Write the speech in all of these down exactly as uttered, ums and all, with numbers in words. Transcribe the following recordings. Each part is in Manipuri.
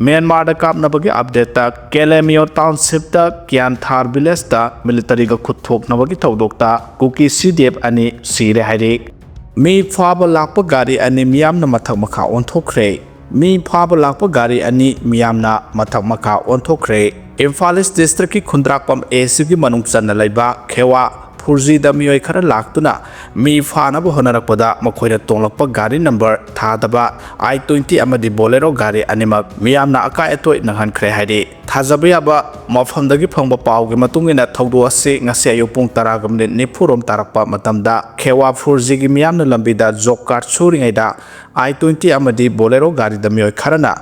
ꯃ꯭ꯌꯥꯟꯃꯥꯔꯗ ꯀꯥꯞꯅꯕꯒꯤ ꯑꯞꯗꯦꯠꯇ, ꯀꯦꯂꯦꯃꯤꯌꯣ ꯇꯥꯎꯟꯁꯤꯞꯇ ꯀ꯭ꯌꯥꯟꯊꯥꯔ ꯚꯤꯂꯦꯖꯇ ꯃꯤꯂꯤꯇꯔꯤꯒ ꯈꯨꯠ ꯊꯣꯛꯅꯕꯒꯤ ꯊꯧꯗꯣꯛꯇ ꯀꯨꯀꯤ ꯁꯤ ꯗꯤ ꯑꯦꯐ ꯑꯅꯤ ꯁꯤꯔꯦ ꯍꯥꯏꯔꯤ꯫ ꯃꯤ ꯐꯥꯕ ꯂꯥꯛꯄ ꯒꯥꯔꯤ ꯑꯅꯤ ꯃꯤꯌꯥꯝꯅ ꯃꯊꯛ ꯃꯈꯥ ꯑꯣꯟꯊꯣꯛꯈ꯭ꯔꯦ꯫ ꯃꯤ ꯐꯥꯕ ꯂꯥꯛꯄ ꯒꯥꯔꯤ ꯑꯅꯤ ꯃꯤꯌꯥꯝꯅ ꯃꯊꯛ ꯃꯈꯥ ꯑꯣꯟꯊꯣꯛꯈ꯭ꯔꯦ꯫ ꯏꯝꯐꯥꯜ ꯏꯁ ꯗꯤꯁꯇ꯭ꯔꯤꯛꯀꯤ ꯈꯨꯟꯗ꯭ꯔꯥꯛꯄꯝ ꯑꯦ ꯁꯤꯒꯤ ꯃꯅꯨꯡ ꯆꯟꯅ ꯂꯩꯕ ꯈꯦꯋꯥ ꯐꯨꯔꯖꯤꯗ ꯃꯤꯑꯣꯏ ꯈꯔ ꯂꯥꯛꯇꯨꯅ ꯃꯤ ꯐꯥꯅꯕ ꯍꯣꯠꯅꯔꯛꯄꯗ ꯃꯈꯣꯏꯅ ꯇꯣꯡꯂꯛꯄ ꯒꯥꯔꯤ ꯅꯝꯕꯔ ꯊꯥꯗꯕ ꯑꯥꯏ ꯇ꯭ꯋꯦꯟꯇꯤ ꯑꯃꯗꯤ ꯕꯣꯂꯦꯔꯣ ꯒꯥꯔꯤ ꯑꯅꯤꯃꯛ ꯃꯤꯌꯥꯝꯅ ꯑꯀꯥꯏ ꯑꯇꯣꯏ ꯅꯪꯍꯟꯈ꯭ꯔꯦ ꯍꯥꯏꯔꯤ꯫ ꯊꯥꯖꯕ ꯌꯥꯕ ꯃꯐꯝꯗꯒꯤ ꯐꯪꯕ ꯄꯥꯎꯒꯤ ꯃꯇꯨꯡ ꯏꯟꯅ ꯊꯧꯗꯣꯛ ꯑꯁꯤ ꯉꯁꯤ ꯑꯌꯨꯛ ꯄꯨꯡ ꯇꯔꯥꯒ ꯃꯤꯅꯤꯠ ꯅꯤꯐꯨ ꯔꯣꯝ ꯇꯥꯔꯛꯄ ꯃꯇꯝꯗ ꯈꯦꯋꯥ ꯐꯨꯔꯖꯤꯒꯤ ꯃꯤꯌꯥꯝꯅ ꯂꯝꯕꯤꯗ ꯖꯣꯕ ꯀꯥꯔꯗ ꯁꯨꯔꯤꯉꯩꯗ ꯑꯥꯏ ꯇ꯭ꯋꯦꯟꯇꯤ ꯑꯃꯗꯤ ꯕꯣꯂꯦꯔꯣ ꯒꯥꯔꯤꯗ ꯃꯤꯑꯣꯏ ꯈꯔꯅ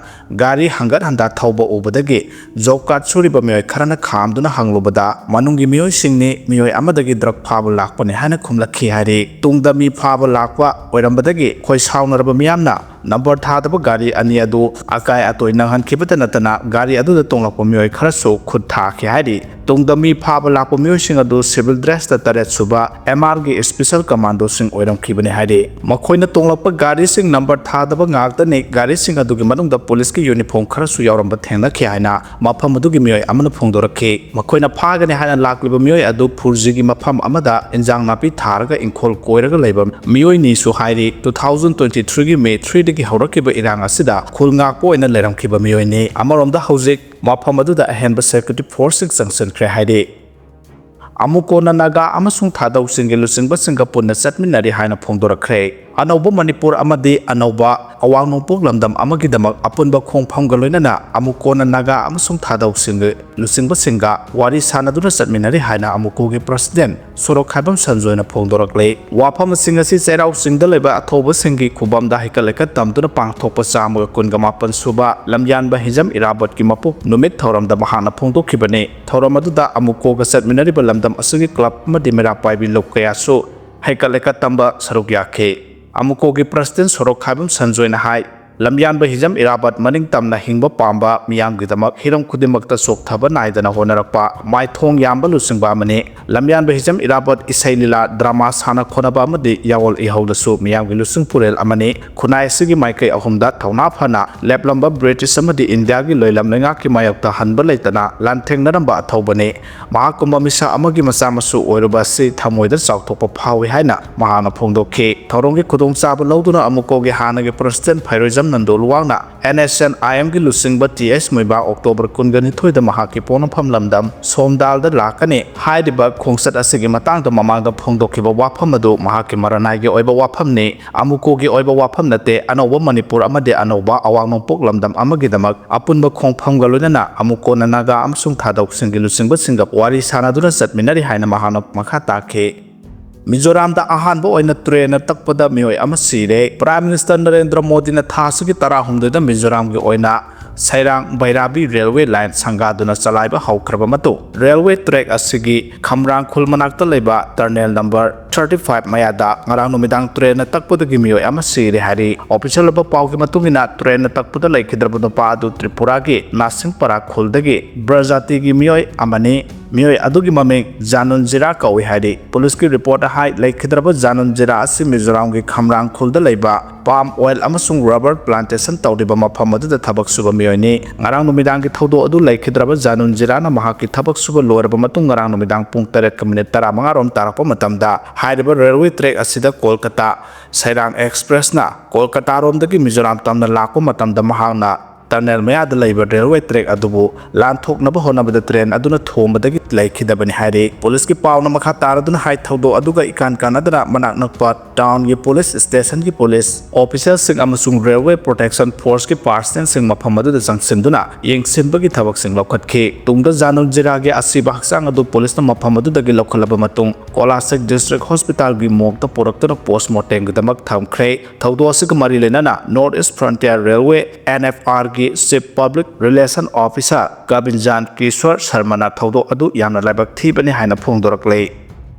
ꯒꯥꯔꯤ ꯍꯪꯒꯠ ꯍꯟꯗꯥ ꯊꯧꯕ ꯎꯕꯗꯒꯤ ꯖꯣꯕ ꯀꯥꯔꯗ ꯁꯨꯔꯤꯕ ꯃꯤꯑꯣꯏ ꯈꯔꯅ ꯈꯥꯝꯗꯨꯅ ꯍꯪꯂꯨꯕꯗ ꯃꯅꯨꯡꯒꯤ ꯃꯤꯑꯣꯏꯁꯤꯡꯅꯤ, ꯃꯤꯑꯣꯏ ꯑꯃꯗꯒꯤ ꯗ꯭ꯔꯒ ꯐꯥꯕ ꯂꯥꯛꯄꯅꯤ ꯍꯥꯏꯅ ꯈꯨꯝꯂꯛꯈꯤ ꯍꯥꯏꯔꯤ꯫ ꯇꯨꯡꯗ ꯃꯤ ꯐꯥꯕ ꯂꯥꯛꯄ ꯑꯣꯏꯔꯝꯕꯗꯒꯤ ꯈꯣꯏ ꯁꯥꯎꯅꯔꯕ ꯃꯤꯌꯥꯝꯅ ꯅꯝꯕꯔ ꯊꯥꯗꯕ ꯒꯥꯔꯤ ꯑꯅꯤ ꯑꯗꯨ ꯑꯀꯥꯏ ꯑꯇꯣꯏ ꯅꯪꯍꯟꯈꯤꯕꯇ ꯅꯠꯇꯅ ꯒꯥꯔꯤ ꯑꯗꯨꯗ ꯇꯣꯡꯂꯛꯄ ꯃꯤꯑꯣꯏ ꯈꯔꯁꯨ ꯈꯨꯠ ꯊꯥꯈꯤ ꯍꯥꯏꯔꯤ꯫ ꯇꯨꯡꯗ ꯃꯤ ꯐꯥꯕ ꯂꯥꯛꯄ ꯃꯤꯑꯣꯏꯁꯤꯡ ꯑꯗꯨ ꯁꯤꯚꯤꯜ ꯗ꯭ꯔꯦꯁꯇ ꯇꯔꯦꯠ ꯁꯨꯕ ꯑꯦꯝ ꯑꯥꯔꯒꯤ ꯏꯁꯄꯤꯁꯦꯜ ꯀꯃꯥꯟꯗꯣꯁꯤꯡ ꯑꯣꯏꯔꯝꯈꯤꯕꯅꯤ ꯍꯥꯏꯔꯤ꯫ ꯃꯈꯣꯏꯅ ꯇꯣꯡꯂꯛꯄ ꯒꯥꯔꯤꯁꯤꯡ ꯅꯝꯕꯔ ꯊꯥꯗꯕ ꯉꯥꯛꯇꯅꯤ꯫ ꯒꯥꯔꯤꯁꯤꯡ ꯑꯗꯨꯒꯤ ꯃꯅꯨꯡꯗ ꯄꯨꯂꯤꯁꯀꯤ ꯌꯨꯅꯤꯐꯣꯔꯝ ꯈꯔꯁꯨ ꯌꯥꯎꯔꯝꯕ ꯊꯦꯡꯅꯈꯤ ꯍꯥꯏꯅ ꯃꯐꯝ ꯑꯗꯨꯒꯤ ꯃꯤꯑꯣꯏ ꯑꯃꯅ ꯐꯣꯡꯗꯣꯔꯛꯈꯤ꯫ ꯃꯈꯣꯏꯅ ꯐꯥꯒꯅꯤ ꯍꯥꯏꯅ ꯂꯥꯛꯂꯤꯕ ꯃꯤꯑꯣꯏ ꯑꯗꯨ ꯐꯨꯔꯖꯤꯒꯤ ꯃꯐꯝ ꯑꯃꯗ ꯏꯟꯖꯥꯡ ꯅꯥꯄꯤ ꯊꯥꯔꯒ ꯏꯪꯈꯣꯜ ꯀꯣꯏꯔꯒ ꯂꯩꯕ ꯃꯤꯑꯣꯏꯅꯤꯁꯨ ꯍꯥꯏꯔꯤ꯫ ꯇꯨ ꯊꯥꯎꯖꯟ ꯇ꯭ꯋꯦꯟꯇꯤ ꯊ꯭ꯔꯤꯒꯤ ꯃꯦ ꯊ꯭ꯔꯤꯗꯒꯤ ꯍꯧꯔꯛꯈꯤꯕ ꯏꯔꯥꯡ ꯑꯁꯤꯗ ꯈꯨꯜ ꯉꯥꯛꯄ ꯑꯣꯏꯅ ꯂꯩꯔꯝꯈꯤꯕ ꯃꯤꯑꯣꯏꯅꯤ꯫ ꯑꯃꯔꯣꯝꯗ ꯍꯧꯖꯤꯛ ꯃꯐꯝ ꯑꯗꯨꯗ ꯑꯍꯦꯟꯕ ꯁꯦꯀ꯭ꯌꯨꯔꯤꯇꯤ ꯐꯣꯔꯁꯁꯤꯡ ꯆꯪꯁꯤꯟꯈ꯭ꯔꯦ ꯍꯥꯏꯔꯤ꯫ ꯑꯃꯨꯀꯣꯟꯅ ꯅꯥꯒꯥ ꯑꯃꯁꯨꯡ ꯊꯥꯗꯧꯁꯤꯡꯒꯤ ꯂꯨꯆꯤꯡꯕꯁꯤꯡꯒ ꯄꯨꯟꯅ ꯆꯠꯃꯤꯟꯅꯔꯤ ꯍꯥꯏꯅ ꯐꯣꯡꯗꯣꯔꯛꯈ꯭ꯔꯦ꯫ ꯑꯅꯧꯕ ꯃꯅꯤꯄꯨꯔ ꯑꯃꯗꯤ ꯑꯅꯧꯕ ꯑꯋꯥꯡ ꯅꯣꯡꯄꯣꯛ ꯂꯝꯗꯝ ꯑꯃꯒꯤꯗꯃꯛ ꯑꯄꯨꯟꯕ ꯈꯣꯡꯐꯝꯒ ꯂꯣꯏꯅꯅ ꯑꯃꯨꯀꯣꯟꯅ ꯅꯥꯒꯥ ꯑꯃꯁꯨꯡ ꯊꯥꯗꯧꯁꯤꯡꯒꯤ ꯂꯨꯆꯤꯡꯕꯁꯤꯡꯒ ꯋꯥꯔꯤ ꯁꯥꯟꯅꯗꯨꯅ ꯆꯠꯃꯤꯟꯅꯔꯤ ꯍꯥꯏꯅ ꯑꯃꯨꯀꯣꯒꯤ ꯄ꯭ꯔꯁꯤꯗꯦꯟ ꯁꯣꯔꯣꯛꯈꯥꯏꯕꯝ ꯁꯟꯖꯣꯏꯅ ꯐꯣꯡꯗꯣꯔꯛꯂꯤ꯫ ꯋꯥꯐꯝꯁꯤꯡ ꯑꯁꯤ ꯆꯩꯔꯥꯎ ꯆꯤꯡꯗ ꯂꯩꯕ ꯑꯊꯧꯕꯁꯤꯡꯒꯤ ꯈꯨꯕꯝꯗ ꯍꯩꯀꯠ ꯂꯩꯀꯠ ꯇꯝꯗꯨꯅ ꯄꯥꯡꯊꯣꯛꯄ ꯆꯥꯝꯃꯒ ꯀꯨꯟꯒ ꯃꯥꯄꯟ ꯁꯨꯕ ꯂꯝꯌꯥꯟꯕ ꯍꯤꯖꯝ ꯏꯔꯥꯕꯣꯠꯀꯤ ꯃꯄꯣꯛ ꯅꯨꯃꯤꯠ ꯊꯧꯔꯝꯗ ꯃꯍꯥꯛꯅ ꯐꯣꯡꯗꯣꯛꯈꯤꯕꯅꯤ꯫ ꯊꯧꯔꯝ ꯑꯗꯨꯗ ꯑꯃꯨꯀꯣꯒ ꯆꯠꯃꯤꯟꯅꯔꯤꯕ ꯂꯝꯗꯝ ꯑꯁꯤꯒꯤ ꯀ꯭ꯂꯕ ꯑꯃꯗꯤ ꯃꯩꯔꯥ ꯄꯥꯏꯕꯤ ꯂꯨꯞ ꯀꯌꯥꯁꯨ ꯍꯩꯀꯠ ꯂꯩꯀꯠ ꯇꯝꯕ ꯁꯔꯨꯛ ꯌꯥꯈꯤ꯫ ꯑꯃꯨꯀꯣꯒꯤ ꯄ꯭ꯔꯁꯤꯗꯦꯟ ꯁꯣꯔꯣꯛꯈꯥꯏꯕꯝ ꯁꯟꯖꯣꯏꯅ ꯍꯥꯏ, ꯂꯝꯌꯥꯟꯕ ꯍꯤꯖꯝ ꯏꯔꯥꯕꯠ ꯃꯅꯤꯡ ꯇꯝꯅ ꯍꯤꯡꯕ ꯄꯥꯝꯕ ꯃꯤꯌꯥꯝꯒꯤꯗꯃꯛ ꯍꯤꯔꯝ ꯈꯨꯗꯤꯡꯃꯛꯇ ꯆꯣꯛꯊꯕ ꯅꯥꯏꯗꯅ ꯍꯣꯠꯅꯔꯛꯄ ꯃꯥꯏꯊꯣꯡ ꯌꯥꯝꯕ ꯂꯨꯆꯤꯡꯕ ꯑꯃꯅꯤ꯫ ꯂꯝꯌꯥꯟꯕ ꯍꯤꯖꯝ ꯏꯔꯥꯕꯠ ꯏꯁꯩ ꯂꯤꯂꯥ, ꯗ꯭ꯔꯃꯥ ꯁꯥꯟꯅ ꯈꯣꯠꯅꯕ ꯑꯃꯗꯤ ꯌꯥꯑꯣꯜ ꯏꯍꯧꯗꯁꯨ ꯃꯤꯌꯥꯝꯒꯤ ꯂꯨꯆꯤꯡ ꯄꯨꯔꯦꯜ ꯑꯃꯅꯤ꯫ ꯈꯨꯟꯅꯥꯏ ꯑꯁꯤꯒꯤ ꯃꯥꯏꯀꯩ ꯑꯍꯨꯝꯗ ꯊꯧꯅꯥ ꯐꯅ ꯂꯦꯞꯂꯝꯕ ꯕ꯭ꯔꯤꯇꯤꯁ ꯑꯃꯗꯤ ꯏꯟꯗꯤꯌꯥꯒꯤ ꯂꯣꯏꯂꯝ ꯂꯩꯉꯥꯛꯀꯤ ꯃꯥꯌꯣꯛꯇ ꯍꯟꯕ ꯂꯩꯇꯅ ꯂꯥꯟꯊꯦꯡꯅꯔꯝꯕ ꯑꯊꯧꯕꯅꯤ꯫ ꯃꯍꯥꯛꯀꯨꯝꯕ ꯃꯤꯁꯛ ꯑꯃꯒꯤ ꯃꯆꯥ ꯃꯁꯨ ꯑꯣꯏꯔꯨꯕ ꯑꯁꯤ ꯊꯃꯣꯏꯗ ꯆꯥꯎꯊꯣꯛꯄ ꯐꯥꯎꯏ ꯍꯥꯏꯅ ꯃꯍꯥꯛꯅ ꯐꯣꯡꯗꯣꯛꯈꯤ꯫ ꯊꯧꯔꯝꯒꯤ ꯈꯨꯗꯣꯡꯆꯥꯕ ꯂꯧꯗꯨꯅ ꯑꯃꯨꯀꯣꯒꯤ ꯍꯥꯟꯅꯒꯤ ꯄ꯭ꯔꯦꯁꯤꯗꯦꯟꯠ ꯐꯩꯔꯣꯏꯖꯝ ꯅꯟꯗꯣꯂꯨꯋꯥꯡꯅ ꯑꯦꯟ ꯑꯦꯁ ꯑꯦꯟ ꯑꯥꯏ ꯑꯦꯝꯒꯤ ꯂꯨꯆꯤꯡꯕ ꯇꯤ ꯑꯩꯆ ꯃꯣꯏꯕꯥ ꯑꯣꯛꯇꯣꯕꯔ ꯀꯨꯟꯒ ꯅꯤꯊꯣꯏꯗ ꯃꯍꯥꯛꯀꯤ ꯄꯣꯛꯅꯐꯝ ꯂꯝꯗꯝ ꯁꯣꯝꯗꯥꯜꯗ ꯂꯥꯛꯀꯅꯤ꯫ ꯍꯥꯏꯔꯤꯕ ꯈꯣꯡꯆꯠ ꯑꯁꯤꯒꯤ ꯃꯇꯥꯡꯗ ꯃꯃꯥꯡꯗ ꯐꯣꯡꯗꯣꯛꯈꯤꯕ ꯋꯥꯐꯝ ꯑꯗꯨ ꯃꯍꯥꯛꯀꯤ ꯃꯔꯅꯥꯏꯒꯤ ꯑꯣꯏꯕ ꯋꯥꯐꯝꯅꯤ, ꯑꯃꯨꯀꯣꯒꯤ ꯑꯣꯏꯕ ꯋꯥꯐꯝ ꯅꯠꯇꯦ꯫ ꯑꯅꯧꯕ ꯃꯅꯤꯄꯨꯔ ꯑꯃꯗꯤ ꯑꯅꯧꯕ ꯑꯋꯥꯡ ꯅꯣꯡꯄꯣꯛ ꯂꯝꯗꯝ ꯑꯃꯒꯤꯗꯃꯛ ꯑꯄꯨꯟꯕ ꯈꯣꯡꯐꯝꯒ ꯂꯣꯏꯅꯅ ꯑꯃꯨꯀꯣꯅ ꯅꯥꯒꯥ ꯑꯃꯁꯨꯡ ꯊꯥꯗꯧꯁꯤꯡꯒꯤ ꯂꯨꯆꯤꯡꯕꯁꯤꯡꯒ ꯋꯥꯔꯤ ꯁꯥꯟꯅꯗꯨꯅ ꯆꯠꯃꯤꯟꯅꯔꯤ ꯍꯥꯏꯅ ꯃꯍꯥꯛꯅ ꯃꯈꯥ ꯇꯥꯈꯤ꯫ ꯃꯤꯖꯣꯔꯥꯝꯗ ꯑꯍꯥꯟꯕ ꯑꯣꯏꯅ ꯇ꯭ꯔꯦꯟꯅ ꯇꯛꯄꯗ ꯃꯤꯑꯣꯏ ꯑꯃ ꯁꯤꯔꯦ꯫ Prime Minister ꯅꯔꯦꯟꯗ꯭ꯔ ꯃꯣꯗꯤꯅ ꯊꯥ ꯑꯁꯤꯒꯤ ꯇꯔꯥꯍꯨꯝꯗꯣꯏꯗ ꯃꯤꯖꯣꯔꯥꯝꯒꯤ ꯑꯣꯏꯅ ꯁꯩꯔꯥꯡ ꯕꯩꯔꯥꯕꯤ ꯔꯦꯜꯋꯦ ꯂꯥꯏꯟ ꯁꯪꯒꯥꯗꯨꯅ ꯆꯂꯥꯏꯕ ꯍꯧꯈ꯭ꯔꯕ ꯃꯇꯨꯡ, ꯔꯦꯜꯋꯦ ꯇ꯭ꯔꯦꯛ ꯑꯁꯤꯒꯤ ꯈꯝꯔꯥꯡ ꯈꯨꯜ ꯃꯅꯥꯛꯇ ꯂꯩꯕ ꯇꯔꯅꯦꯜ ꯅꯝꯕꯔ ꯊꯥꯔꯇꯤ ꯐꯥꯏꯚ ꯃꯌꯥꯗ ꯉꯔꯥꯡ ꯅꯨꯃꯤꯗꯥꯡ ꯇ꯭ꯔꯦꯟꯅ ꯇꯛꯄꯗꯒꯤ ꯃꯤꯑꯣꯏ ꯑꯃ ꯁꯤꯔꯦ ꯍꯥꯏꯔꯤ꯫ ꯑꯣꯐꯤꯁꯤꯌꯦꯜ ꯑꯣꯏꯕ ꯄꯥꯎꯒꯤ ꯃꯇꯨꯡ ꯏꯟꯅ, ꯇ꯭ꯔꯦꯟꯅ ꯇꯛꯄꯗ ꯂꯩꯈꯤꯗ꯭ꯔꯕ ꯅꯨꯄꯥ ꯑꯗꯨ ꯇ꯭ꯔꯤꯄꯨꯔꯥꯒꯤ ꯅꯥꯁꯤꯡꯄꯥꯔꯥ ꯈꯨꯜꯗꯒꯤ ꯕ꯭ꯔꯖꯥꯇꯤꯒꯤ ꯃꯤꯑꯣꯏ ꯑꯃꯅꯤ꯫ ꯃꯤꯑꯣꯏ ꯑꯗꯨꯒꯤ ꯃꯃꯤꯡ ꯖꯥꯅꯨꯟ ꯖꯤꯔꯥ ꯀꯧꯏ ꯍꯥꯏꯔꯤ꯫ ꯄꯨꯂꯤꯁꯀꯤ ꯔꯤꯄꯣꯔꯠꯇ ꯍꯥꯏ, ꯂꯩꯈꯤꯗ꯭ꯔꯕ ꯖꯥꯅꯨꯟ ꯖꯤꯔꯥ ꯑꯁꯤ ꯃꯤꯖꯣꯔꯥꯝꯒꯤ ꯈꯝꯔꯥꯡ ꯈꯨꯜꯗ ꯂꯩꯕ ꯄꯥꯝ ꯑꯣꯏꯜ ꯑꯃꯁꯨꯡ ꯔꯕꯔ ꯄ꯭ꯂꯥꯟꯇꯦꯁꯟ ꯇꯧꯔꯤꯕ ꯃꯐꯝ ꯑꯗꯨꯗ ꯊꯕꯛ ꯁꯨꯕ ꯃꯤꯑꯣꯏꯅꯤ꯫ ꯉꯔꯥꯡ ꯅꯨꯃꯤꯗꯥꯡꯒꯤ ꯊꯧꯗꯣꯛ ꯑꯗꯨ ꯂꯩꯈꯤꯗ꯭ꯔꯕ ꯖꯥꯅꯨꯟ ꯖꯤꯔꯥꯅ ꯃꯍꯥꯛꯀꯤ ꯊꯕꯛ ꯁꯨꯕ ꯂꯣꯏꯔꯕ ꯃꯇꯨꯡ ꯉꯔꯥꯡ ꯅꯨꯃꯤꯗꯥꯡ ꯄꯨꯡ ꯇꯔꯦꯠꯀ ꯃꯤꯅꯤꯠ ꯇꯔꯥꯃꯉꯥ ꯔꯣꯝ ꯇꯥꯔꯛꯄ ꯃꯇꯝꯗ ꯍꯥꯏꯔꯤꯕ ꯔꯦꯜꯋꯦ ꯇ꯭ꯔꯦꯛ ꯑꯁꯤꯗ ꯀꯣꯜꯀꯇꯥ ꯁꯩꯔꯥꯡ ꯑꯦꯛꯁꯄ꯭ꯔꯦꯁꯅ ꯀꯣꯜꯀꯇꯥꯔꯣꯝꯗꯒꯤ ꯃꯤꯖꯣꯔꯥꯝ ꯇꯝꯅ ꯂꯥꯛꯄ ꯃꯇꯝꯗ ꯃꯍꯥꯛꯅ ꯇꯅꯦꯜ ꯃꯌꯥꯗ ꯂꯩꯕ ꯔꯦꯜꯋꯦ ꯇ꯭ꯔꯦꯛ ꯑꯗꯨꯕꯨ ꯂꯥꯟꯊꯣꯛꯅꯕ ꯍꯣꯠꯅꯕꯗ ꯇ꯭ꯔꯦꯟ ꯑꯗꯨꯅ ꯊꯣꯝꯕꯗꯒꯤ ꯂꯩꯈꯤꯗꯕꯅꯤ ꯍꯥꯏꯔꯤ꯫ ꯄꯨꯂꯤꯁꯀꯤ ꯄꯥꯎꯅ ꯃꯈꯥ ꯇꯥꯔꯗꯨꯅ ꯍꯥꯏ, ꯊꯧꯗꯣꯛ ꯑꯗꯨꯒ ꯏꯀꯥꯟ ꯀꯥꯟꯅꯗꯅ ꯃꯅꯥꯛ ꯅꯛꯄ ꯇꯥꯎꯟꯒꯤ ꯄꯨꯂꯤꯁ ꯁ꯭ꯇꯦꯁꯟꯒꯤ ꯄꯨꯂꯤꯁ ꯑꯣꯐꯤꯁꯔꯁꯤꯡ ꯑꯃꯁꯨꯡ ꯔꯦꯜꯋꯦ ꯄ꯭ꯔꯣꯇꯦꯛꯁꯟ ꯐꯣꯔꯁꯀꯤ ꯄꯥꯔꯁꯅꯦꯜꯁꯤꯡ ꯃꯐꯝ ꯑꯗꯨꯗ ꯆꯪꯁꯤꯟꯗꯨꯅ ꯌꯦꯡꯁꯤꯟꯕꯒꯤ ꯊꯕꯛꯁꯤꯡ ꯂꯧꯈꯠꯈꯤ꯫ ꯇꯨꯡꯗ ꯖꯥꯅꯨꯟ ꯖꯤꯔꯥꯒꯤ ꯑꯁꯤꯕ ꯍꯛꯆꯥꯡ ꯑꯗꯨ ꯄꯨꯂꯤꯁꯅ ꯃꯐꯝ ꯑꯗꯨꯗꯒꯤ ꯂꯧꯈꯠꯂꯕ ꯃꯇꯨꯡ ꯀꯣꯂꯥꯁꯤꯛ ꯗꯤꯁꯇ꯭ꯔꯤꯛ ꯍꯣꯁꯄꯤꯇꯥꯜꯒꯤ ꯃꯣꯔꯒꯇ ꯄꯨꯔꯛꯇꯨꯅ ꯄꯣꯁꯃꯣꯔꯇꯦꯝꯒꯤꯗꯃꯛ ꯊꯝꯈ꯭ꯔꯦ꯫ ꯊꯧꯗꯣꯛ ꯑꯁꯤꯒ ꯃꯔꯤ ꯂꯩꯅꯅ North East Frontier Railway, N F R, ꯒꯤ chief public relation officer ꯒꯕꯤꯟꯖꯥꯟ Kishore ꯁꯔꯃꯅ ꯊꯧꯗꯣꯛ ꯑꯗꯨ ꯌꯥꯝꯅ ꯂꯥꯏꯕꯛ ꯊꯤꯕꯅꯤ ꯍꯥꯏꯅ ꯐꯣꯡꯗꯣꯔꯛꯂꯦ꯫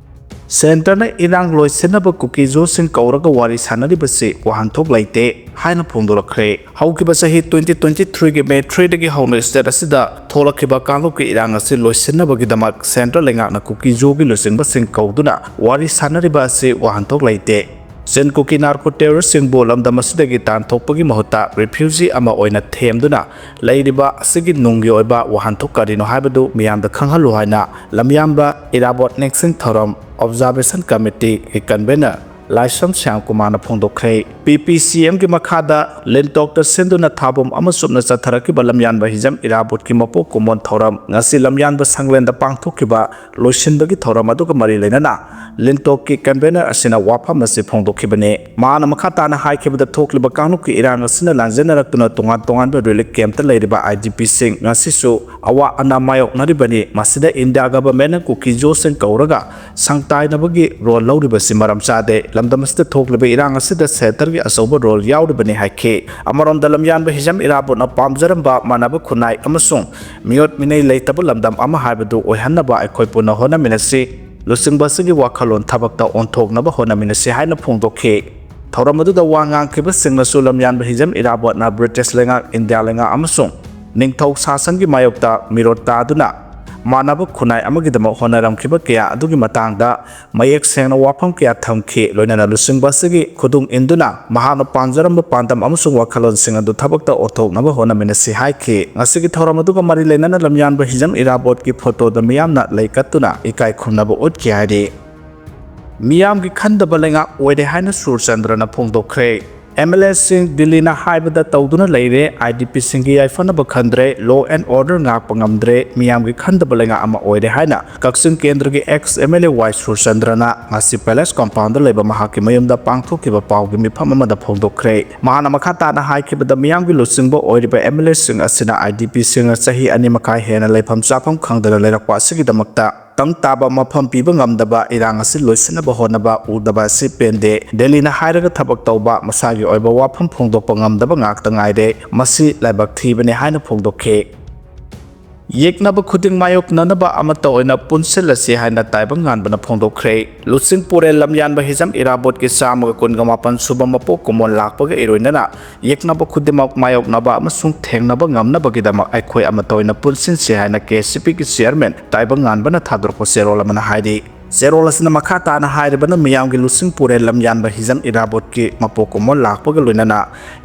ꯁꯦꯟꯇꯔꯅ ꯏꯔꯥꯡ ꯂꯣꯏꯁꯤꯟꯅꯕ ꯀꯨꯀꯤꯖꯣꯁꯤꯡ ꯀꯧꯔꯒ ꯋꯥꯔꯤ ꯁꯥꯟꯅꯔꯤꯕꯁꯤ ꯋꯥꯍꯟꯊꯣꯛ ꯂꯩꯇꯦ ꯍꯥꯏꯅ ꯐꯣꯡꯗꯣꯔꯛꯈ꯭ꯔꯦ꯫ ꯍꯧꯈꯤꯕ ꯆꯍꯤ twenty twenty-three ꯒꯤ May three ꯗꯒꯤ ꯍꯧꯅ state ꯑꯁꯤꯗ ꯊꯣꯛꯂꯛꯈꯤꯕ ꯀꯥꯡꯂꯨꯞꯀꯤ ꯏꯔꯥꯡ ꯑꯁꯤ ꯂꯣꯏꯁꯤꯟꯅꯕꯒꯤꯗꯃꯛ ꯁꯦꯟꯇ꯭ꯔꯦꯜ ꯂꯩꯉꯥꯛꯅ ꯀꯨꯀꯤꯖꯣꯒꯤ ꯂꯨꯆꯤꯡꯕꯁꯤꯡ ꯀꯧꯗꯨꯅ ꯋꯥꯔꯤ ꯁꯥꯟꯅꯔꯤꯕ ꯑꯁꯤ ꯋꯥꯍꯟꯊꯣꯛ ꯂꯩꯇꯦ꯫ ꯆꯤꯟ ꯀꯨꯀꯤ ꯅꯥꯔꯀꯣ ꯇꯦꯔꯣꯔꯤꯁꯁꯤꯡꯕꯨ ꯂꯝꯗꯝ ꯑꯁꯤꯗꯒꯤ ꯇꯥꯟꯊꯣꯛꯄꯒꯤ ꯃꯍꯨꯠꯇ ꯔꯤꯐ꯭ꯌꯨꯖꯤ ꯑꯃ ꯑꯣꯏꯅ ꯊꯦꯝꯗꯨꯅ ꯂꯩꯔꯤꯕ ꯑꯁꯤꯒꯤ ꯅꯨꯡꯒꯤ ꯑꯣꯏꯕ ꯋꯥꯍꯟꯊꯣꯛ ꯀꯔꯤꯅꯣ ꯍꯥꯏꯕꯗꯨ ꯃꯤꯌꯥꯝꯗ ꯈꯪꯍꯜꯂꯨ ꯍꯥꯏꯅ ꯂꯝꯌꯥꯟꯕ ꯏꯔꯥꯕꯣꯠ ꯅꯤꯡꯁꯤꯡ ꯊꯧꯔꯝ Observation Committee ꯒꯤ convener ꯂꯥꯏꯁ꯭ꯔꯝ ꯁ꯭ꯌꯥꯝꯀꯨꯃꯥꯔꯅ ꯐꯣꯡꯗꯣꯛꯈ꯭ꯔꯦ꯫ ꯄꯤ ꯄꯤ ꯁꯤ ꯑꯦꯝꯒꯤ ꯃꯈꯥꯗ ꯂꯤꯟꯇꯣꯛꯇ ꯁꯤꯟꯗꯨꯅ ꯊꯥꯕꯨꯝ ꯑꯃ ꯆꯨꯞꯅ ꯆꯠꯊꯔꯛꯈꯤꯕ ꯂꯝꯌꯥꯟꯕ ꯍꯤꯖꯝ ꯏꯔꯥꯕꯣꯠꯀꯤ ꯃꯄꯣꯛ ꯀꯨꯝꯑꯣꯟ ꯊꯧꯔꯝ ꯉꯁꯤ ꯂꯝꯌꯥꯟꯕ ꯁꯪꯂꯦꯟꯗ ꯄꯥꯡꯊꯣꯛꯈꯤꯕ ꯂꯣꯏꯁꯤꯟꯕꯒꯤ ꯊꯧꯔꯝ ꯑꯗꯨꯒ ꯃꯔꯤ ꯂꯩꯅꯅ ꯂꯤꯟꯇꯣꯛꯀꯤ convener ꯑꯁꯤꯅ ꯋꯥꯐꯝ ꯑꯁꯤ ꯐꯣꯡꯗꯣꯛꯈꯤꯕꯅꯤ꯫ ꯃꯍꯥꯛꯅ ꯃꯈꯥ ꯇꯥꯅ ꯍꯥꯏꯈꯤꯕꯗ, ꯊꯣꯛꯂꯤꯕ ꯀꯥꯡꯂꯨꯞꯀꯤ ꯏꯔꯥꯡ ꯑꯁꯤꯅ ꯂꯥꯟꯖꯦꯟꯅꯔꯛꯇꯨꯅ ꯇꯣꯉꯥꯟ ꯇꯣꯉꯥꯟꯕ relief camp ꯇ ꯂꯩꯔꯤꯕ I D P ꯁꯤꯡ ꯉꯁꯤꯁꯨ ꯑꯋꯥ ꯑꯅꯥ ꯃꯥꯌꯣꯛꯅꯔꯤꯕꯅꯤ꯫ ꯃꯁꯤꯗ India government ꯅ ꯀꯨꯀꯤꯖꯣꯁꯤꯡ ꯀꯧꯔꯒ ꯁꯪ ꯇꯥꯏꯅꯕꯒꯤ role ꯂꯧꯔꯤꯕꯁꯤ ꯃꯔꯝ ꯆꯥꯗꯦ꯫ ꯂꯝꯗꯝ ꯑꯁꯤꯗ ꯊꯣꯛꯂꯤꯕ ꯏꯔꯥꯡ ꯑꯁꯤꯗ ꯁꯦꯟꯇꯔꯒꯤ ꯑꯆꯧꯕ role ꯌꯥꯎꯔꯤꯕꯅꯤ ꯍꯥꯏꯈꯤ꯫ ꯑꯃꯔꯣꯝꯗ ꯂꯝꯌꯥꯟꯕ ꯍꯤꯖꯝ ꯏꯔꯥꯕꯣꯠꯅ ꯄꯥꯝꯖꯔꯝꯕ ꯃꯥꯟꯅꯕ ꯈꯨꯟꯅꯥꯏ ꯑꯃꯁꯨꯡ ꯃꯤꯑꯣꯠ ꯃꯤꯅꯩ ꯂꯩꯇꯕ ꯂꯝꯗꯝ ꯑꯃ ꯍꯥꯏꯕꯗꯨ ꯑꯣꯏꯍꯟꯅꯕ ꯑꯩꯈꯣꯏ ꯄꯨꯟꯅ ꯍꯣꯠꯅꯃꯤꯟꯅꯁꯤ꯫ ꯂꯨꯆꯤꯡꯕ ꯑꯁꯤꯒꯤ ꯋꯥꯈꯜꯂꯣꯟ ꯊꯕꯛꯇ ꯑꯣꯟꯊꯣꯛꯅꯕ ꯍꯣꯠꯅꯃꯤꯟꯅꯁꯤ ꯍꯥꯏꯅ ꯐꯣꯡꯗꯣꯛꯈꯤ꯫ ꯊꯧꯔꯝ ꯑꯗꯨꯗ ꯋꯥ ꯉꯥꯡꯈꯤꯕꯁꯤꯡꯅꯁꯨ ꯂꯝꯌꯥꯟꯕ ꯍꯤꯖꯝ ꯏꯔꯥꯕꯣꯠꯅ British ꯂꯩꯉꯥꯛ, India ꯂꯩꯉꯥꯛ ꯑꯃꯁꯨꯡ ꯅꯤꯡꯊꯧ ꯁꯥꯁꯟꯒꯤ ꯃꯥꯌꯣꯛꯇ ꯃꯤꯔꯣꯠ ꯇꯥꯗꯨꯅ ꯃꯥꯟꯅꯕ ꯈꯨꯟꯅꯥꯏ ꯑꯃꯒꯤꯗꯃꯛ ꯍꯣꯠꯅꯔꯝꯈꯤꯕ ꯀꯌꯥ ꯑꯗꯨꯒꯤ ꯃꯇꯥꯡꯗ ꯃꯌꯦꯛ ꯁꯦꯡꯅ ꯋꯥꯐꯝ ꯀꯌꯥ ꯊꯝꯈꯤ꯫ ꯂꯣꯏꯅꯅ ꯂꯨꯆꯤꯡꯕ ꯑꯁꯤꯒꯤ ꯈꯨꯗꯨꯡ ꯏꯟꯗꯨꯅ ꯃꯍꯥꯛꯅ ꯄꯥꯝꯖꯔꯝꯕ ꯄꯥꯟꯗꯝ ꯑꯃꯁꯨꯡ ꯋꯥꯈꯜꯂꯣꯟꯁꯤꯡ ꯑꯗꯨ ꯊꯕꯛꯇ ꯑꯣꯟꯊꯣꯛꯅꯕ ꯍꯣꯠꯅꯃꯤꯟꯅꯁꯤ ꯍꯥꯏꯈꯤ꯫ ꯉꯁꯤꯒꯤ ꯊꯧꯔꯝ ꯑꯗꯨꯒ ꯃꯔꯤ ꯂꯩꯅꯅ ꯂꯝꯌꯥꯟꯕ ꯍꯤꯖꯝ ꯏꯔꯥꯕꯣꯠꯀꯤ photo ꯗ ꯃꯤꯌꯥꯝꯅ ꯂꯩꯀꯠꯇꯨꯅ ꯏꯀꯥꯏ ꯈꯨꯝꯅꯕ ꯎꯠꯈꯤ ꯍꯥꯏꯔꯤ꯫ ꯃꯤꯌꯥꯝꯒꯤ ꯈꯟꯗꯕ ꯂꯩꯉꯥꯛ ꯑꯣꯏꯔꯦ ꯍꯥꯏꯅ ꯁꯨꯔꯆꯟꯗ꯭ꯔꯅ ꯐꯣꯡꯗꯣꯛꯈ꯭ꯔꯦ꯫ M L A ꯁꯤꯡ ꯗꯤꯜꯂꯤꯅ ꯍꯥꯏꯕꯗ ꯇꯧꯗꯨꯅ ꯂꯩꯔꯦ, I D P ꯁꯤꯡꯒꯤ ꯌꯥꯏꯐꯅꯕ ꯈꯟꯗ꯭ꯔꯦ, law and order ꯉꯥꯛꯄ ꯉꯝꯗ꯭ꯔꯦ, ꯃꯤꯌꯥꯝꯒꯤ ꯈꯟꯗꯕ ꯂꯩꯉꯥꯛ ꯑꯃ ꯑꯣꯏꯔꯦ ꯍꯥꯏꯅ ꯀꯛꯆꯤꯡ ꯀꯦꯟꯗ꯭ꯔꯒꯤ ex M L A ꯋꯥꯏ ꯁꯨꯔꯆꯟꯗ꯭ꯔꯅ ꯉꯁꯤ palace compound ꯗ ꯂꯩꯕ ꯃꯍꯥꯛꯀꯤ ꯃꯌꯨꯝꯗ ꯄꯥꯡꯊꯣꯛꯈꯤꯕ ꯄꯥꯎꯒꯤ ꯃꯤꯐꯝ ꯑꯃꯗ ꯐꯣꯡꯗꯣꯛꯈ꯭ꯔꯦ꯫ ꯃꯍꯥꯛꯅ ꯃꯈꯥ ꯇꯥꯅ ꯍꯥꯏꯈꯤꯕꯗ, ꯃꯤꯌꯥꯝꯒꯤ ꯂꯨꯆꯤꯡꯕ ꯑꯣꯏꯔꯤꯕ M L A ꯁꯤꯡ ꯑꯁꯤꯅ I D P ꯁꯤꯡꯅ ꯆꯍꯤ ꯑꯅꯤ ꯃꯈꯥꯏ ꯍꯦꯟꯅ ꯂꯩꯐꯝ ꯆꯥꯐꯝ ꯈꯪꯗꯅ ꯂꯩꯔꯛꯄ ꯑꯁꯤꯒꯤꯗꯃꯛꯇ ꯇꯪ ꯇꯥꯕ ꯃꯐꯝ ꯄꯤꯕ ꯉꯝꯗꯕ, ꯏꯔꯥꯡ ꯑꯁꯤ ꯂꯣꯏꯁꯤꯟꯅꯕ ꯍꯣꯠꯅꯕ ꯎꯗꯕ ꯑꯁꯤ ꯄꯦꯟꯗꯦ꯫ ꯗꯦꯜꯂꯤꯅ ꯍꯥꯏꯔꯒ ꯊꯕꯛ ꯇꯧꯕ, ꯃꯁꯥꯒꯤ ꯑꯣꯏꯕ ꯋꯥꯐꯝ ꯐꯣꯡꯗꯣꯛꯄ ꯉꯝꯗꯕ ꯉꯥꯛꯇ ꯉꯥꯏꯔꯦ꯫ ꯃꯁꯤ ꯂꯥꯏꯕꯛ ꯊꯤꯕꯅꯤ ꯍꯥꯏꯅ ꯐꯣꯡꯗꯣꯛꯈꯤ꯫ ꯌꯦꯛꯅꯕ ꯈꯨꯗꯤꯡ ꯃꯥꯌꯣꯛꯅꯅꯕ ꯑꯃꯠꯇ ꯑꯣꯏꯅ ꯄꯨꯟꯁꯤꯜꯂꯁꯤ ꯍꯥꯏꯅ ꯇꯥꯏꯕꯪ ꯉꯥꯟꯕꯅ ꯐꯣꯡꯗꯣꯛꯈ꯭ꯔꯦ꯫ ꯂꯨꯆꯤꯡ ꯄꯨꯔꯦꯜ ꯂꯝꯌꯥꯟꯕ ꯍꯤꯖꯝ ꯏꯔꯥꯕꯣꯠꯀꯤ ꯆꯥꯝꯃꯒ ꯀꯨꯟꯒ ꯃꯥꯄꯟ ꯁꯨꯕ ꯃꯄꯣꯛ ꯀꯨꯝꯑꯣꯟ ꯂꯥꯛꯄꯒ ꯏꯔꯣꯏꯅꯅ ꯌꯦꯛꯅꯕ ꯈꯨꯗꯤꯡꯃꯛ ꯃꯥꯌꯣꯛꯅꯕ ꯑꯃꯁꯨꯡ ꯊꯦꯡꯅꯕ ꯉꯝꯅꯕꯒꯤꯗꯃꯛ ꯑꯩꯈꯣꯏ ꯑꯃꯠꯇ ꯑꯣꯏꯅ ꯄꯨꯟꯁꯤꯟꯁꯤ ꯍꯥꯏꯅ ꯀꯦ ꯑꯦꯁ ꯁꯤ ꯄꯤꯒꯤ ꯆꯤꯌꯔꯃꯦꯟ ꯇꯥꯏꯕꯪ ꯉꯥꯟꯕꯅ ꯊꯥꯗꯣꯔꯛꯄ ꯆꯦꯔꯣꯜ ꯑꯃꯅ ꯍꯥꯏꯔꯤ꯫ ꯆꯦꯔꯣꯜ ꯑꯁꯤꯅ ꯃꯈꯥ ꯇꯥꯅ ꯍꯥꯏꯔꯤꯕꯅ ꯃꯤꯌꯥꯝꯒꯤ ꯂꯨꯆꯤꯡ ꯄꯨꯔꯦꯜ ꯂꯝꯌꯥꯟꯕ ꯍꯤꯖꯝ ꯏꯔꯥꯕꯣꯠꯀꯤ ꯃꯄꯣꯛ ꯀꯨꯝꯑꯣꯟ ꯂꯥꯛꯄꯒ ꯂꯣꯏꯅꯅ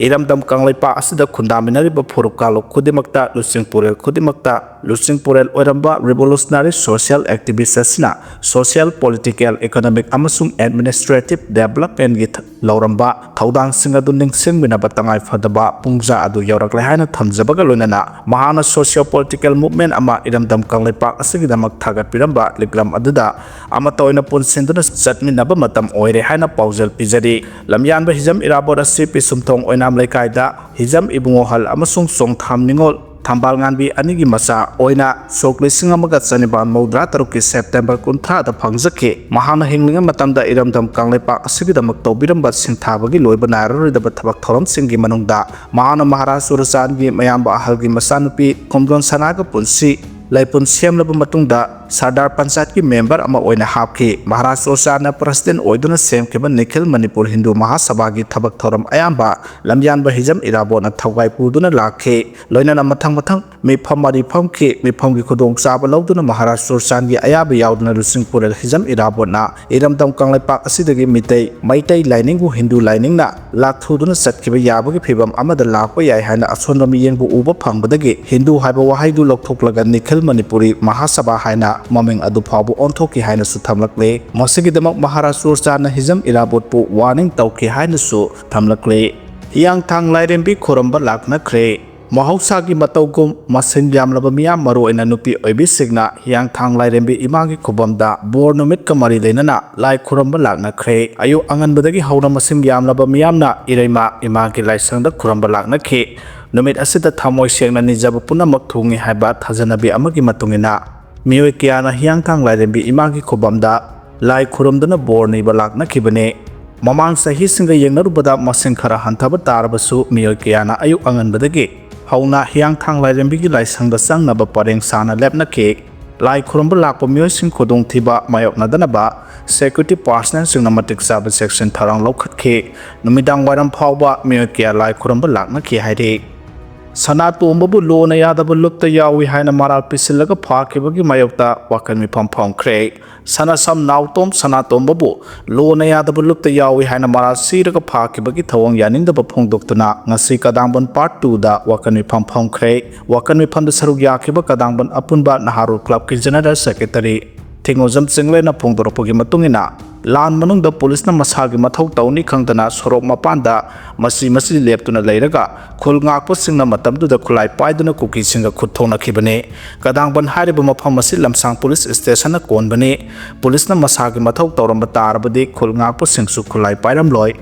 ꯏꯔꯝꯗꯝ ꯀꯪꯂꯩꯄꯥꯛ ꯑꯁꯤꯗ ꯈꯨꯟꯗꯥꯃꯤꯟꯅꯔꯤꯕ ꯐꯨꯔꯨꯞ ꯀꯥꯡꯂꯨꯞ ꯈꯨꯗꯤꯡꯃꯛꯇ, ꯂꯨꯆꯤꯡ ꯄꯨꯔꯦꯜ ꯈꯨꯗꯤꯡꯃꯛꯇ, ꯂꯨꯆꯤꯡ ꯄꯨꯔꯦꯜ ꯑꯣꯏꯔꯝꯕ revolutionary social activist ꯑꯁꯤꯅ social, political, economic ꯑꯃꯁꯨꯡ administrative developmentꯀꯤ ꯊ-, ꯂꯧꯔꯝꯕ ꯊꯧꯗꯥꯡꯁꯤꯡ ꯑꯗꯨ ꯅꯤꯡꯁꯤꯡꯃꯤꯟꯅꯕ ꯇꯉꯥꯏ ꯐꯗꯕ ꯄꯨꯡꯖꯥ ꯑꯗꯨ ꯌꯧꯔꯛꯂꯦ ꯍꯥꯏꯅ ꯊꯝꯖꯕꯒ ꯂꯣꯏꯅꯅ ꯃꯍꯥꯛꯅ socio political movement ꯑꯃ ꯏꯔꯝꯗꯝ ꯀꯪꯂꯩꯄꯥꯛ ꯑꯁꯤꯒꯤꯗꯃꯛ ꯊꯥꯒꯠꯄꯤꯔꯝꯕ ꯂꯤꯛꯂꯝ ꯑꯗꯨꯗ ꯑꯃꯠꯇ ꯑꯣꯏꯅ ꯄꯨꯟꯁꯤꯟꯗꯨꯅ ꯆꯠꯃꯤꯟꯅꯕ ꯃꯇꯝ ꯑꯣꯏꯔꯦ ꯍꯥꯏꯅ ꯄꯥꯎꯖꯦꯜ ꯄꯤꯖꯔꯤ꯫ ꯂꯝꯌꯥꯟꯕ ꯍꯤꯖꯝ ꯏꯔꯥꯕꯣꯠ ꯑꯁꯤ ꯄꯤꯁꯨꯝꯊꯣꯡ ꯑꯣꯏꯅꯥꯝ ꯂꯩꯀꯥꯏꯗ ꯍꯤꯖꯝ ꯏꯕꯨꯡꯉꯣꯍꯜ ꯑꯃꯁꯨꯡ ꯆꯣꯡꯊꯥꯝ ꯅꯤꯉꯣꯜ ꯊꯝꯕꯥꯜ ꯉꯥꯟꯕꯤ ꯑꯅꯤꯒꯤ ꯃꯆꯥ ꯑꯣꯏꯅ ꯁꯣꯛ ꯂꯤꯁꯤꯡ ꯑꯃꯒ ꯆꯅꯤꯄꯥꯟ ꯃꯧꯗ꯭ꯔꯥ ꯇꯔꯨꯛꯀꯤ ꯁꯦꯞꯇꯦꯝꯕꯔ ꯀꯨꯟꯊ꯭ꯔꯥꯗ ꯐꯪꯖꯈꯤ꯫ ꯃꯍꯥꯛꯅ ꯍꯤꯡꯂꯤꯉꯩ ꯃꯇꯝꯗ ꯏꯔꯝꯗꯝ ꯀꯪꯂꯩꯄꯥꯛ ꯑꯁꯤꯒꯤꯗꯃꯛ ꯇꯧꯕꯤꯔꯝꯕ ꯁꯤꯡꯊꯥꯕꯒꯤ ꯂꯣꯏꯕ ꯅꯥꯏꯔꯔꯣꯏꯗꯕ ꯊꯕꯛ ꯊꯧꯔꯝꯁꯤꯡꯒꯤ ꯃꯅꯨꯡꯗ ꯃꯍꯥꯛꯅ ꯃꯍꯥꯔꯥꯖ ꯆꯨꯔꯆꯥꯟꯒꯤ ꯃꯌꯥꯝꯕ ꯑꯍꯜꯒꯤ ꯃꯆꯥꯅꯨꯄꯤ ꯈꯣꯡꯖꯣꯟ ꯁꯅꯥꯒ ꯄꯨꯟꯁꯤ ꯂꯩꯄꯨꯟ ꯁꯦꯝꯂꯕ ꯃꯇꯨꯡꯗ ꯁꯔꯗꯥꯔ ꯄꯟꯆꯥꯌꯠꯀꯤ ꯃꯦꯝꯕꯔ ꯑꯃ ꯑꯣꯏꯅ ꯍꯥꯞꯈꯤ꯫ ꯃꯍꯥꯔꯥꯖ ꯆꯨꯔꯆꯥꯟꯅ ꯄ꯭ꯔꯁꯤꯗꯦꯟ ꯑꯣꯏꯗꯨꯅ ꯁꯦꯝꯈꯤꯕ ꯅꯤꯈꯤꯜ ꯃꯅꯤꯄꯨꯔ ꯍꯤꯟꯗꯨ ꯃꯍꯥꯁꯚꯥꯒꯤ ꯊꯕꯛ ꯊꯧꯔꯝ ꯑꯌꯥꯝꯕ ꯂꯝꯌꯥꯟꯕ ꯍꯤꯖꯝ ꯏꯔꯥꯕꯣꯠꯅ ꯊꯧꯒꯥꯏ ꯄꯨꯗꯨꯅ ꯂꯥꯛꯈꯤ꯫ ꯂꯣꯏꯅꯅ ꯃꯊꯪ ꯃꯊꯪ ꯃꯤꯐꯝ ꯃꯔꯤ ꯐꯝꯈꯤ꯫ ꯃꯤꯐꯝꯒꯤ ꯈꯨꯗꯣꯡꯆꯥꯕ ꯂꯧꯗꯨꯅ ꯃꯍꯥꯔꯥꯖ ꯆꯨꯔꯆꯥꯟꯒꯤ ꯑꯌꯥꯕ ꯌꯥꯎꯗꯅ ꯂꯨꯆꯤꯡ ꯄꯨꯔꯦꯜ ꯍꯤꯖꯝ ꯏꯔꯥꯕꯣꯠꯅ ꯏꯔꯝꯗꯝ ꯀꯪꯂꯩꯄꯥꯛ ꯑꯁꯤꯗꯒꯤ ꯃꯤꯇꯩ, ꯃꯩꯇꯩ ꯂꯥꯏꯅꯤꯡꯕꯨ ꯍꯤꯟꯗꯨ ꯂꯥꯏꯅꯤꯡꯅ ꯂꯥꯛꯊꯨꯗꯨꯅ ꯆꯠꯈꯤꯕ ꯌꯥꯕꯒꯤ ꯐꯤꯚꯝ ꯑꯃꯗ ꯂꯥꯛꯄ ꯌꯥꯏ ꯍꯥꯏꯅ ꯑꯁꯣꯟꯕ ꯃꯤꯠꯌꯦꯡꯕꯨ ꯎꯕ ꯐꯪꯕꯗꯒꯤ ꯍꯤꯟꯗꯨ ꯍꯥꯏꯕ ꯋꯥꯍꯩꯗꯨ ꯂꯧꯊꯣꯛꯂꯒ ꯅꯤꯈꯤꯜ ꯃꯅꯤꯄꯨꯔꯤ ꯃꯍꯥꯁꯚꯥ ꯍꯥꯏꯅ ꯃꯃꯤꯡ ꯑꯗꯨ ꯐꯥꯎꯕ ꯑꯣꯟꯊꯣꯛꯈꯤ ꯍꯥꯏꯅꯁꯨ ꯊꯝꯂꯛꯂꯤ꯫ ꯃꯁꯤꯒꯤꯗꯃꯛ ꯃꯍꯥꯔꯥꯖ ꯆꯨꯔꯆꯥꯟꯅ ꯍꯤꯖꯝ ꯏꯔꯥꯕꯣꯠꯄꯨ ꯋꯥꯔꯅꯤꯡ ꯇꯧꯈꯤ ꯍꯥꯏꯅꯁꯨ ꯊꯝꯂꯛꯂꯤ꯫ ꯍꯤꯌꯥꯡꯊꯥꯡ ꯂꯥꯏꯔꯦꯝꯕꯤ ꯈꯨꯔꯨꯝꯕ ꯂꯥꯛꯅꯈ꯭ꯔꯦ꯫ ꯃꯍꯧꯁꯥꯒꯤ ꯃꯇꯧꯒꯨꯝ ꯃꯁꯤꯡ ꯌꯥꯝꯂꯕ ꯃꯤꯌꯥꯝ, ꯃꯔꯨꯑꯣꯏꯅ ꯅꯨꯄꯤ ꯑꯣꯏꯕꯤꯁꯤꯡꯅ ꯍꯤꯌꯥꯡꯊꯥꯡ ꯂꯥꯏꯔꯦꯝꯕꯤ ꯏꯃꯥꯒꯤ ꯈꯨꯕꯝꯗ ꯕꯣꯔ ꯅꯨꯃꯤꯠꯀ ꯃꯔꯤ ꯂꯩꯅꯅ ꯂꯥꯏ ꯈꯨꯔꯨꯝꯕ ꯂꯥꯛꯅꯈ꯭ꯔꯦ꯫ ꯑꯌꯨꯛ ꯑꯉꯟꯕꯗꯒꯤ ꯍꯧꯅ ꯃꯁꯤꯡ ꯌꯥꯝꯂꯕ ꯃꯤꯌꯥꯝꯅ ꯏꯔꯩꯃ ꯏꯃꯥꯒꯤ ꯂꯥꯏꯁꯪꯗ ꯈꯨꯔꯨꯝꯕ ꯂꯥꯛꯅꯈꯤ꯫ ꯅꯨꯃꯤꯠ ꯑꯁꯤꯗ ꯊꯃꯣꯏ ꯁꯦꯡꯅ ꯅꯤꯖꯕ ꯄꯨꯝꯅꯃꯛ ꯊꯨꯡꯏ ꯍꯥꯏꯕ ꯊꯥꯖꯅꯕꯤ ꯑꯃꯒꯤ ꯃꯇꯨꯡ ꯏꯟꯅ ꯃꯤꯑꯣꯏ ꯀꯌꯥꯅ ꯍꯤꯌꯥꯡꯊꯥꯡ ꯂꯥꯏꯔꯦꯝꯕꯤ ꯏꯃꯥꯒꯤ ꯈꯨꯕꯝꯗ ꯂꯥꯏ ꯈꯨꯔꯨꯝꯗꯨꯅ ꯕꯣꯔ ꯅꯤꯕ ꯂꯥꯛꯅꯈꯤꯕꯅꯤ꯫ ꯃꯃꯥꯡ ꯆꯍꯤꯁꯤꯡꯒ ꯌꯦꯡꯅꯔꯨꯕꯗ ꯃꯁꯤꯡ ꯈꯔ ꯍꯟꯊꯕ ꯇꯥꯔꯕꯁꯨ, ꯃꯤꯑꯣꯏ ꯀꯌꯥꯅ ꯑꯌꯨꯛ ꯑꯉꯟꯕꯗꯒꯤ ꯍꯧꯅ ꯍꯤꯌꯥꯡꯊꯥꯡ ꯂꯥꯏꯔꯦꯝꯕꯤꯒꯤ ꯂꯥꯏꯁꯪꯗ ꯆꯪꯅꯕ ꯄꯔꯦꯡ ꯁꯥꯅ ꯂꯦꯞꯅꯈꯤ꯫ ꯂꯥꯏ ꯈꯨꯔꯨꯝꯕ ꯂꯥꯛꯄ ꯃꯤꯑꯣꯏꯁꯤꯡ ꯈꯨꯗꯣꯡꯊꯤꯕ ꯃꯥꯌꯣꯛꯅꯗꯅꯕ security personnelꯁꯤꯡꯅ ꯃꯇꯤꯛ ꯆꯥꯕ ꯆꯦꯛꯁꯤꯟ ꯊꯧꯔꯥꯡ ꯂꯧꯈꯠꯈꯤ꯫ ꯅꯨꯃꯤꯗꯥꯡ ꯋꯥꯏꯔꯝ ꯐꯥꯎꯕ ꯃꯤꯑꯣꯏ ꯀꯌꯥ ꯂꯥꯏ ꯈꯨꯔꯨꯝꯕ ꯂꯥꯛꯅꯈꯤ ꯍꯥꯏꯔꯤ꯫ ꯁꯅꯥꯇꯣꯝꯕꯕꯨ ꯂꯣꯟꯅ ꯌꯥꯗꯕ ꯂꯨꯞꯇ ꯌꯥꯎꯏ ꯍꯥꯏꯅ ꯃꯔꯥꯜ ꯄꯤꯁꯤꯜꯂꯒ ꯐꯥꯈꯤꯕꯒꯤ ꯃꯥꯌꯣꯛꯇ ꯋꯥꯀꯜ ꯃꯤꯐꯝ ꯐꯝꯈ꯭ꯔꯦ꯫ ꯁꯅꯥꯁꯝ ꯅꯥꯎꯇꯣꯝ ꯁꯅꯥꯇꯣꯝꯕꯕꯨ ꯂꯣꯟꯅ ꯌꯥꯗꯕ ꯂꯨꯞꯇ ꯌꯥꯎꯏ ꯍꯥꯏꯅ ꯃꯔꯥꯜ ꯁꯤꯔꯒ ꯐꯥꯈꯤꯕꯒꯤ ꯊꯧꯑꯣꯡ ꯌꯥꯅꯤꯡꯗꯕ ꯐꯣꯡꯗꯣꯛꯇꯨꯅ ꯉꯁꯤ ꯀꯗꯥꯡꯕꯟ Part Twoꯗ ꯋꯥꯀꯜ ꯃꯤꯐꯝ ꯐꯝꯈ꯭ꯔꯦ꯫ ꯋꯥꯀꯜ ꯃꯤꯐꯝꯗ ꯁꯔꯨꯛ ꯌꯥꯈꯤꯕ ꯀꯗꯥꯡꯕꯟ ꯑꯄꯨꯟꯕ ꯅꯍꯥꯔꯣꯜ clubꯀꯤ general secretary ꯊꯤꯡꯉꯣꯖꯝ ꯆꯤꯡꯂꯦꯅ ꯐꯣꯡꯗꯣꯔꯛꯄꯒꯤ ꯃꯇꯨꯡ ꯏꯟꯅ, ꯂꯥꯟ ꯃꯅꯨꯡꯗ ꯄꯨꯂꯤꯁꯅ ꯃꯁꯥꯒꯤ ꯃꯊꯧ ꯇꯧꯅꯤ ꯈꯪꯗꯅ ꯁꯣꯔꯣꯛ ꯃꯄꯥꯟꯗ ꯃꯆꯤ ꯃꯆꯤ ꯂꯦꯞꯇꯨꯅ ꯂꯩꯔꯒ ꯈꯨꯜ ꯉꯥꯛꯄꯁꯤꯡꯅ ꯃꯇꯝꯗꯨꯗ ꯈꯨꯠꯂꯥꯏ ꯄꯥꯏꯗꯨꯅ ꯀꯨꯀꯤꯁꯤꯡꯒ ꯈꯨꯠ ꯊꯣꯛꯅꯈꯤꯕꯅꯤ꯫ ꯀꯗꯥꯡꯕꯟ ꯍꯥꯏꯔꯤꯕ ꯃꯐꯝ ꯑꯁꯤ ꯂꯝꯁꯥꯡ ꯄꯨꯂꯤꯁ stationꯅ ꯀꯣꯟꯕꯅꯤ꯫ ꯄꯨꯂꯤꯁꯅ ꯃꯁꯥꯒꯤ ꯃꯊꯧ ꯇꯧꯔꯝꯕ ꯇꯥꯔꯕꯗꯤ ꯈꯨꯜ ꯉꯥꯛꯄꯁꯤꯡꯁꯨ ꯈꯨꯠꯂꯥꯏ ꯄꯥꯏꯔꯝꯂꯣꯏ꯫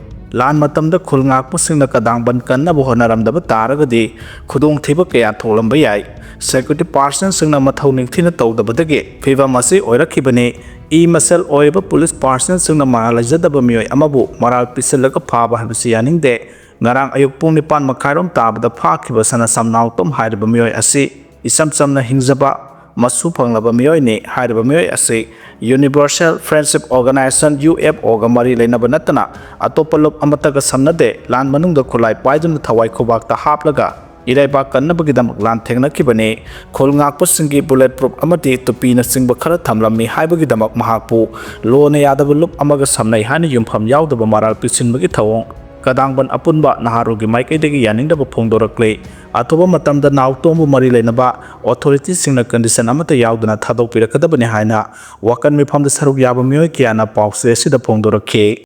ꯂꯥꯟ ꯃꯇꯝꯗ ꯈꯨꯜ ꯉꯥꯛꯄꯁꯤꯡꯅ ꯀꯗꯥꯡꯕꯟ ꯀꯟꯅꯕ ꯍꯣꯠꯅꯔꯝꯗꯕ ꯇꯥꯔꯒꯗꯤ ꯈꯨꯗꯣꯡꯊꯤꯕ ꯀꯌꯥ ꯊꯣꯛꯂꯝꯕ ꯌꯥꯏ꯫ Security personnelꯁꯤꯡꯅ ꯃꯊꯧ ꯅꯤꯡꯊꯤꯅ ꯇꯧꯗꯕꯗꯒꯤ ꯐꯤꯚꯝ ꯑꯁꯤ ꯑꯣꯏꯔꯛꯈꯤꯕꯅꯤ꯫ ꯏ ꯃꯁꯦꯜ ꯑꯣꯏꯔꯤꯕ ꯄꯨꯂꯤꯁ personnelꯁꯤꯡꯅ ꯃꯔꯥꯜ ꯂꯩꯖꯗꯕ ꯃꯤꯑꯣꯏ ꯑꯃꯕꯨ ꯃꯔꯥꯜ ꯄꯤꯁꯤꯜꯂꯒ ꯐꯥꯕ ꯍꯥꯏꯕꯁꯤ ꯌꯥꯅꯤꯡꯗꯦ꯫ ꯉꯔꯥꯡ ꯑꯌꯨꯛ ꯄꯨꯡ ꯅꯤꯄꯥꯟ ꯃꯈꯥꯏꯔꯣꯝ ꯇꯥꯕꯗ ꯐꯥꯈꯤꯕ ꯁꯅꯥꯁꯝ ꯅꯥꯎꯇꯣꯝ ꯍꯥꯏꯔꯤꯕ ꯃꯤꯑꯣꯏ ꯑꯁꯤ ꯏꯆꯝ ꯆꯝꯅ ꯍꯤꯡꯖꯕ, ꯃꯁꯨ ꯐꯪꯂꯕ ꯃꯤꯑꯣꯏꯅꯤ꯫ ꯍꯥꯏꯔꯤꯕ ꯃꯤꯑꯣꯏ ꯑꯁꯤ Universal Friendship Organisation, UFOꯒ ꯃꯔꯤ ꯂꯩꯅꯕ ꯅꯠꯇꯅ ꯑꯇꯣꯞꯄ ꯂꯨꯞ ꯑꯃꯠꯇꯒ ꯁꯝꯅꯗꯦ꯫ ꯂꯥꯟ ꯃꯅꯨꯡꯗ ꯈꯨꯠꯂꯥꯏ ꯄꯥꯏꯗꯨꯅ ꯊꯋꯥꯏ ꯈꯨꯕꯥꯛꯇ ꯍꯥꯞꯂꯒ ꯏꯔꯩꯕꯥꯛ ꯀꯟꯅꯕꯒꯤꯗꯃꯛ ꯂꯥꯟꯊꯦꯡꯅꯈꯤꯕꯅꯤ꯫ ꯈꯨꯜ ꯉꯥꯛꯄꯁꯤꯡꯒꯤ bullet proof ꯑꯃꯗꯤ ꯇꯨꯄꯤꯅꯆꯤꯡꯕ ꯈꯔ ꯊꯝꯂꯝꯃꯤ ꯍꯥꯏꯕꯒꯤꯗꯃꯛ ꯃꯍꯥꯛꯄꯨ ꯂꯣꯟꯅ ꯌꯥꯗꯕ ꯂꯨꯞ ꯑꯃꯒ ꯁꯝꯅꯩ ꯍꯥꯏꯅ ꯌꯨꯝꯐꯝ ꯌꯥꯎꯗꯕ ꯃꯔꯥꯜ ꯄꯤꯁꯤꯟꯕꯒꯤ ꯊꯧꯑꯣꯡ ꯀꯗꯥꯡꯕꯟ ꯑꯄꯨꯟꯕ ꯅꯍꯥꯔꯣꯜꯒꯤ ꯃꯥꯏꯀꯩꯗꯒꯤ ꯌꯥꯅꯤꯡꯗꯕ ꯐꯣꯡꯗꯣꯔꯛꯂꯤ꯫ ꯑꯊꯨꯕ ꯃꯇꯝꯗ ꯅꯥꯎꯇꯣꯝꯕꯨ ꯃꯔꯤ ꯂꯩꯅꯕ authorityꯁꯤꯡꯅ condition ꯑꯃꯠꯇ ꯌꯥꯎꯗꯅ ꯊꯥꯗꯣꯛꯄꯤꯔꯛꯀꯗꯕꯅꯤ ꯍꯥꯏꯅ ꯋꯥꯀꯜ ꯃꯤꯐꯝꯗ ꯁꯔꯨꯛ ꯌꯥꯕ ꯃꯤꯑꯣꯏ ꯀꯌꯥꯅ ꯄꯥꯎꯆꯦ ꯑꯁꯤꯗ ꯐꯣꯡꯗꯣꯔꯛꯈꯤ꯫